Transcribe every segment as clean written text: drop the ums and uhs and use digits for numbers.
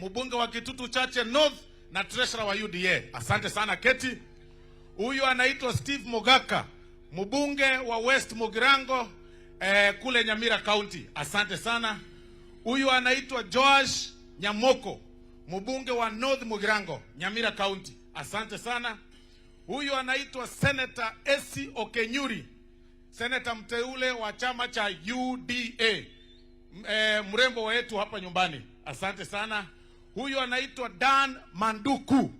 mbunge wa Kitutu Chache North na treasurer wa UDA. Asante sana, Keti. Huyu anaitwa Steve Mogaka, mbunge wa West Mugirango kule Nyamira County. Asante sana. Huyu anaitwa Joash Nyamoko, mbunge wa North Mugirango, Nyamira County. Asante sana. Huyu anaitwa Senator Esi Okenyuri, seneta mteule wa chama cha UDA, mrembo wetu hapa nyumbani. Asante sana. Huyu anaitwa Dan Manduku,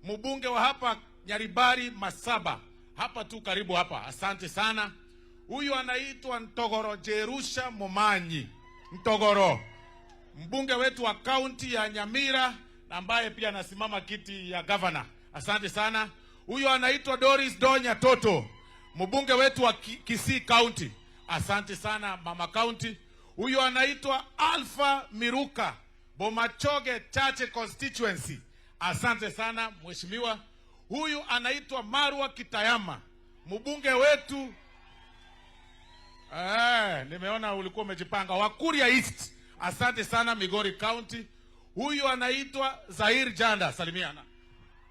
mbunge wa hapa Nyaribari Masaba, hapa tu karibu hapa. Asante sana. Huyu anaitwa Ntogoro Jerusha Momanyi Ntogoro, mbunge wetu wa kaunti ya Nyamira ambaye pia anasimama kiti ya governor. Asante sana. Huyu anaitwa Doris Donya Toto, mbunge wetu wa Kisii County. Asante sana, mama county. Huyu anaitwa Alpha Miruka, Bomachoge Chache constituency. Asante sana, mheshimiwa. Huyu anaitwa Marwa Kitayama, mbunge wetu. Nimeona ulikuwa umejipanga. Wa Kuria East. Asante sana, Migori County. Huyu anaitwa Zair Janda. Salimiana.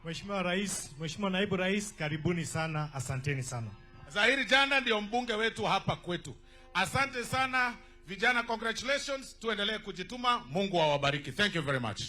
Mheshimiwa Rais, Mheshimiwa Naibu Rais, karibuni sana, asanteni sana. Zair Janda ndio mbunge wetu hapa kwetu. Asante sana vijana, congratulations. Tuendelee kujituma. Mungu awabariki. Thank you very much.